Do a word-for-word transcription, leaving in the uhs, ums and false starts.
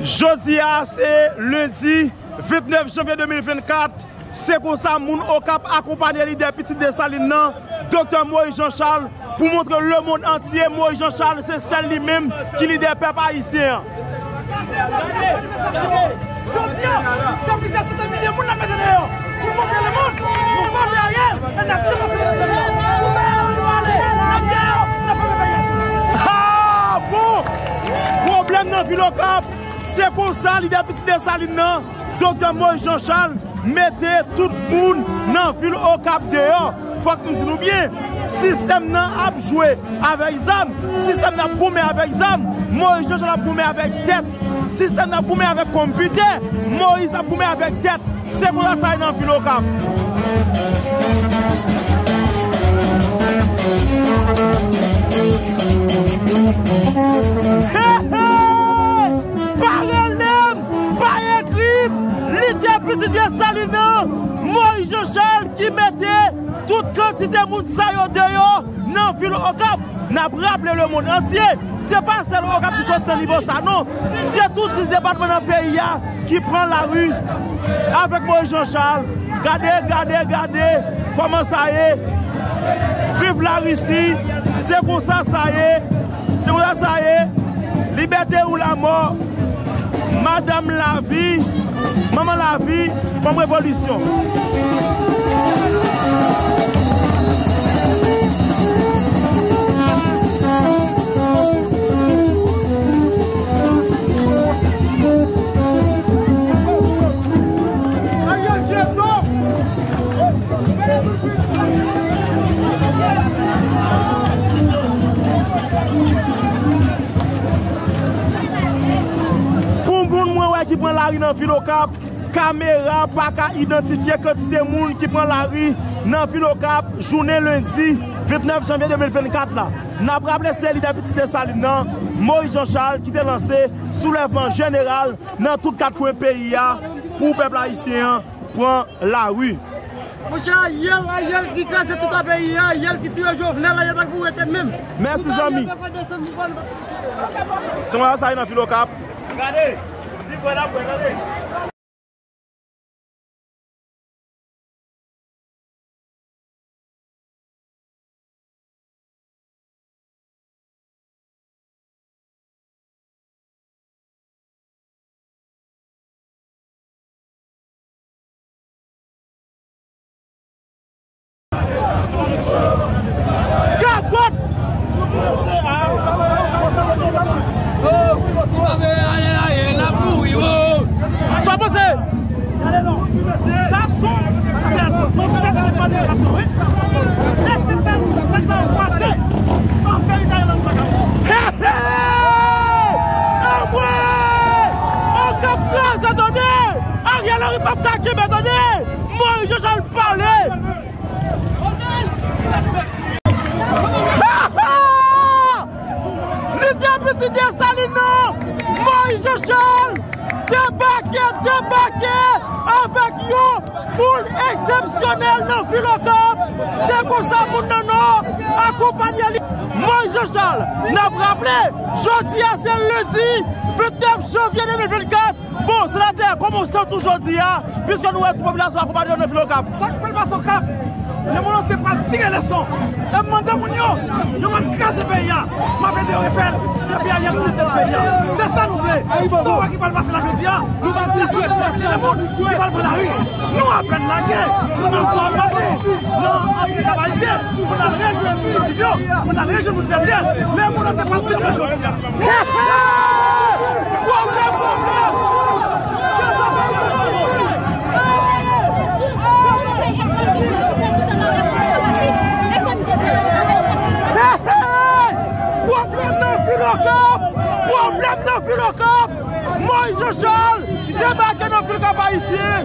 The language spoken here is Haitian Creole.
Jodi a, se lendi vennèf janvye de mil vennkat. Se konsa, moun Okap akonpanye lidè Pitit Desalin nan, Doktè Moïse Jean Charles, pou montre lemonn antye Moïse Jean Charles se sèl li menm ki lidè pèp ayisyen an. Jodi a, se plizyè santèn milye moun n ap mete deyò pou montre lemonn nou pa vle Ariel, e n ap depanse pou peyi a. Pou peyi a nou ale, n ap deyò, n ap fèmen peyi a. Ah, bon! Pwoblèm nan vil Okap, se konsa lidè Pitit Desalin nan, Doktè Moïse Jean Charles, mete tout moun nan vil Okap deyò. Fòk m di nou byen, sistèm nan ap jwe avèk zam, sistèm nan ap goumen avèk zam, Moïse Jean Charles ap goumen avèk tèt, sistèm nan ap goumen avèk konpitè, Moïse ap goumen avèk tèt. Se konsa sa ye nan vil Okap. Hey, hey! Pa rele m, pa ekri m, lidè Pitit Desalin nan, Moïse Jean Charles ki mete tout kantite moun sa yo deyò nan vil Okap. N ap raple lemonn antye, se pa sèl Okap ki soti nan nivo sa non. Se tout dis depatman nan peyi a ki pran lari avèk Moïse Jean Charles. Gade, gade, gade kòman sa ye. Viv Larisi, se konsa sa ye. Se konsa sa ye. Libète ou lamò. Madanm Lavi, Manman Lavi, Fanm Revolisyon. Pou moun mwen wè ki pran lari nan vil Okap, kamera pa ka idantifye kantite moun ki pran lari nan vil Okap jounen lendi vennèf janvye de mil vennkat la. N ap raple se lidè Pitit Desalin nan, Moïse Jean Charles, ki te lanse soulèvman jeneral nan tout kat kwen peyi a pou pèp ayisyen an pran lari. Monchè, Ariel, Ariel ki kraze tout peyi a, Ariel ki touye Jovenel, Ariel pa pou rete menm. Mèsi zanmi. Se mwen sa nan vil Okap. Gade, di bwè la bwè, gade. Gagòt! Sa w panse? Sa son, son sèt de manifestasyon, wi. E se tan, tan sa yo pase, an verite, Ariel Henry pa ka. Hey, hey! Anmwe! Okap kraze, tande! Ariel Henry p ap ka kenbe, tande! Moïse Jean Charles pale! Lidè Pitit Desalin nan, Moïse Jean Charles, debake, debake avèk yon foul eksepsyonèl nan vil Okap. Se konsa moun nan Nò akonpanye li. Moïse Jean Charles, n ap raple, jodi a se lendi vennèf janvye de mil vennkat. Bon, senatè, kòman w santi w jodi a, piske nou wè tout popilasyon akonpanye w nan vil Okap? Sa k pral pase Okap? Lemonn antye pral tire leson. E m mande moun yo, yo pral kraze peyi a. M ap ede yo refè l. Depi Ariel pran tèt peyi a. Se sa nou vle. Sa w wè ki pral pase la jodi a, nou pral pase lemonn ki pral pran lari. Nou apèn lage, nou nan zòn maten, nan Afrika Ayisyen, pou n al rejwenn moun yo, pou n al rejwenn moun Vètyè. Lemonn antye pral tande jodi a. Pwoblèm, pwoblèm! Pwoblèm nan vil Okap! Pwoblèm nan vil Okap! Moïse Jean Charles debake nan vil Kap Ayisyen!